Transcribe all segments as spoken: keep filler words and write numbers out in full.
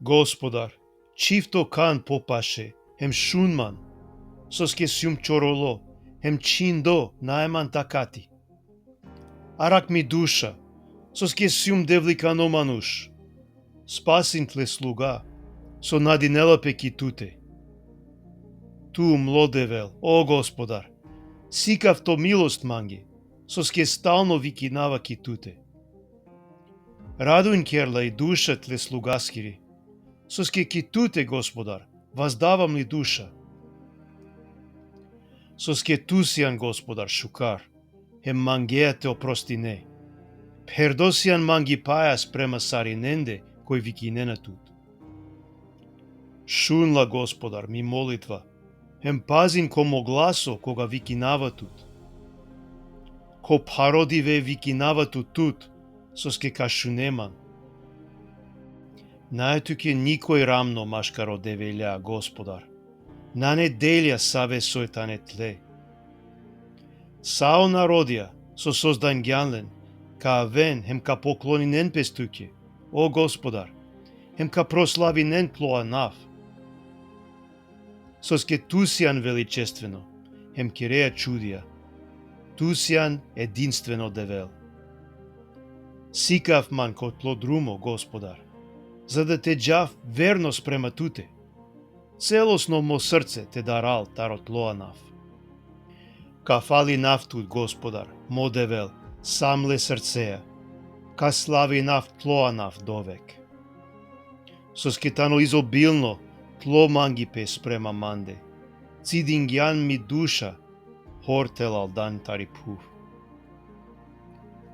Gospodar, čhivto kan po paše, hem šun man, soske sijum čorolo, hem čhindo, nae man takati. Arakh mi duša, soske sijum devlikano manuš. Spasin tle sluga, so nadinela pe ki tute. Tu, mlo Devel, o Gospodar, sikav to milost mange, soske stalno vikinava ki tute. Raduin kher la i duša tle slugaskiri, soske ki tute, Gospodar, vazdava mli duša. Soske tu sian, Gospodar, šukar, hem mangea te oprostine. Pherdo sian mangipaja sprema sarinende koj vikinena tut. Šun la, Gospodar, mi molitva, hem pazin ko mo glaso koga vikinava tut. Ko pharo dive vikinava tut tut, soske ka šune man. Nae tuke nikoj ramno maškaro develja, Gospodar. Nane delja save soj tane tle. Sa o narodija so sozdangjan len, ka aven hem ka pokloninen pes tuke, o Gospodar, hem ka proslavinen tlo anav. Soske tu sian veličestveno, hem kerea čudija, tu sian edinstveno Devel. Sikav man ko tlo drumo, Gospodar, za da te džav verno sprema tute. Celosno mo srce te daral taro tlo anav. Ka falinav tut, Gospodar, mo Devel, sa mle srcea, ka slavinav tlo anav dovek. Soske tano izobilno tlo mangipe sprema mande, cidingjan mi duša, hor te laldan tari phuv.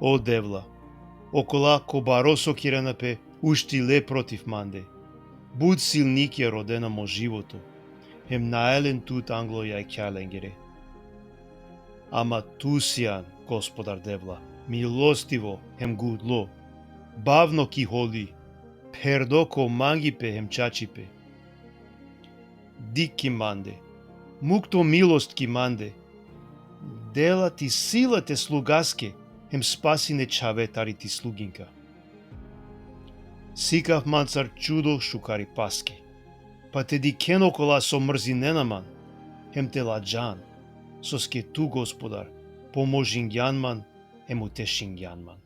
O Devla, okola ko baro so kirena pe uštile protiv mande, but silnikija rodena mo životo, hem nae len tut anglo jakha lengere. Ama tu sian, Gospodar Devla, milostivo hem gudlo, bavno ki holi, pherdo ko mangipe hem čačipe. Dikh ki mande, muk to milost ki mande, de la ti sila te slugaske, hem spasine čhave tari ti sluginka. Sikav mancar čudo šukaripaske, pa te dikhen okola so mrzinena man, hem te ladžan, soske tu, Gospodar, pomožingjan man, hem utešingjan man.